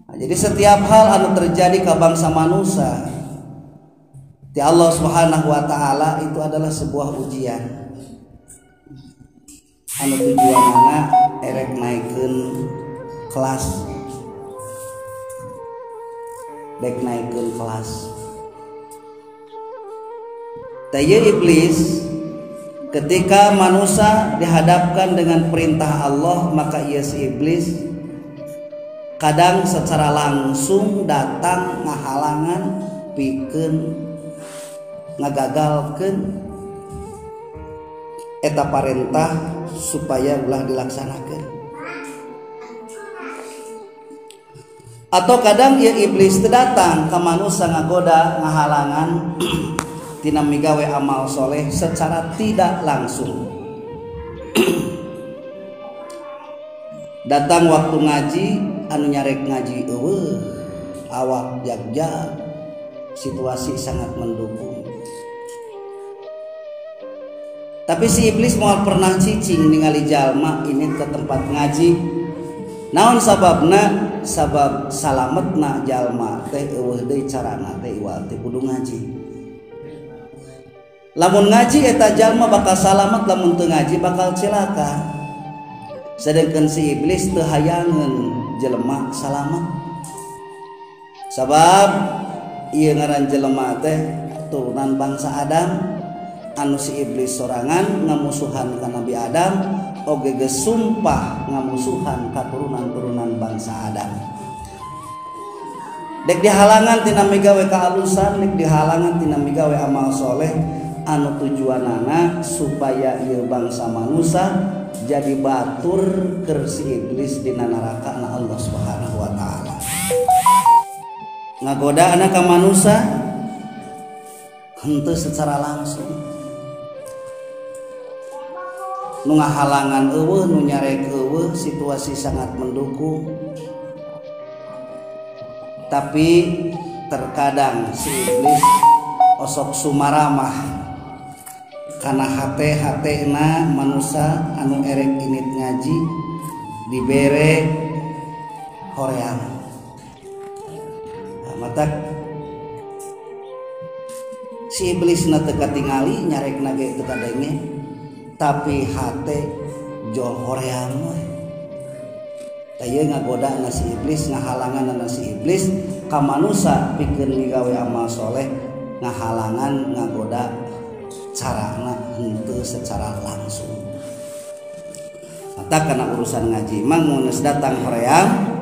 Nah, jadi setiap hal anu terjadi ka bangsa manusia di Allah Subhanahu wa taala itu adalah sebuah ujian. Anu tujuanana erek naikeun kelas. Dek naikeun kelas. Tah iblis ketika manusia dihadapkan dengan perintah Allah, maka ia si iblis kadang secara langsung datang ngahalangan pikeun ngagagalkeun eta parentah supaya ulah dilaksanakeun. Atau kadang ieu iblis teu datang ka manusia ngagoda ngahalangan tina migawe amal soleh secara tidak langsung. Datang waktu ngaji anu nyarek ngaji eueuh awak jagjag, situasi sangat mendukung. Tapi si iblis moal pernah cicing ningali jalma ini ke tempat ngaji. Naon sababna? Sabab salametna jalma teh eueuh deui carana teh iwal teh kudu ngaji. Lamun ngaji eta jalma bakal salamet, lamun teu ngaji bakal cilaka. Sedangkan si iblis teu hayangeun jelema salamet. Sabab ieu ngaran jelema teh turunan bangsa Adam, anu si iblis sorangan ngamusuhan ka Nabi Adam, oge geus sumpah ngamusuhan ka turunan-turunan bangsa Adam. Dek dihalangan tina migawe kaalusan, dek dihalangan tina migawe amal soleh, anu tujuanana supaya ieu bangsa manusia jadi batur keur si iblis dina neraka na Allah Subhanahu wa taala. Ngagodaana ka manusia henteu secara langsung. Nu ngahalangan eueuh, nu nyarek eueuh, situasi sangat mendukung. Tapi terkadang si iblis osok sumaramah kana hate-hatena manusia anu erek init ngaji dibere hoream. Nah, matak si iblis na teu katingali, nyarekna ge teu kadenge, tapi hate jol hoream we. Tah ieu ngagodana si iblis, ngahalanganna si iblis ka manusia pikeun migawe amal soleh, ngahalangan ngagoda carana henteu secara langsung. Mata kana urusan ngaji mah mun geus datang hoream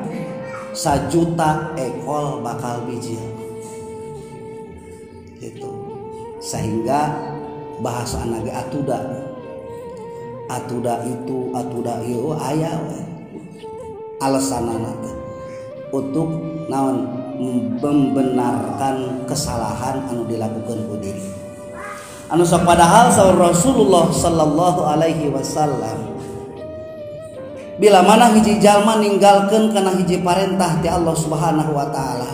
1 juta ekol bakal bijil. Gitu. Sehingga bahasa ge atuda. Atuda itu, atuda ieu aya we. Alasanana teh untuk naon membenarkan kesalahan anu dilakukan ku diri. Anu sok padahal saur Rasulullah sallallahu alaihi wasallam, bila mana hiji jalma ninggalkeun kana hiji parentah ti Allah Subhanahu wa taala,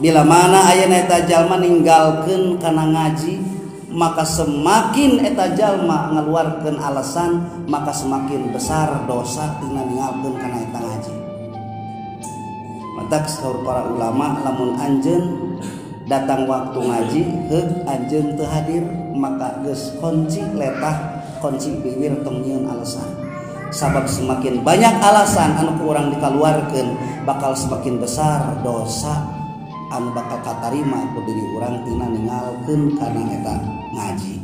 bila mana ayeuna eta jalma ninggalkeun kana ngaji, maka semakin eta jalma ngaluarkeun alasan, maka semakin besar dosa tina ninggalkeun kana eta ngaji. Matak saur para ulama, lamun anjeun datang waktu ngaji heug anjeun teu hadir, maka geus kunci letah, kunci bibir, tong nyieun alasan. Sabab semakin banyak alasan anu ku urang dikaluarkeun, bakal semakin besar dosa anu bakal katarima ku diri urang tina ninggalkeun kana eta ngaji.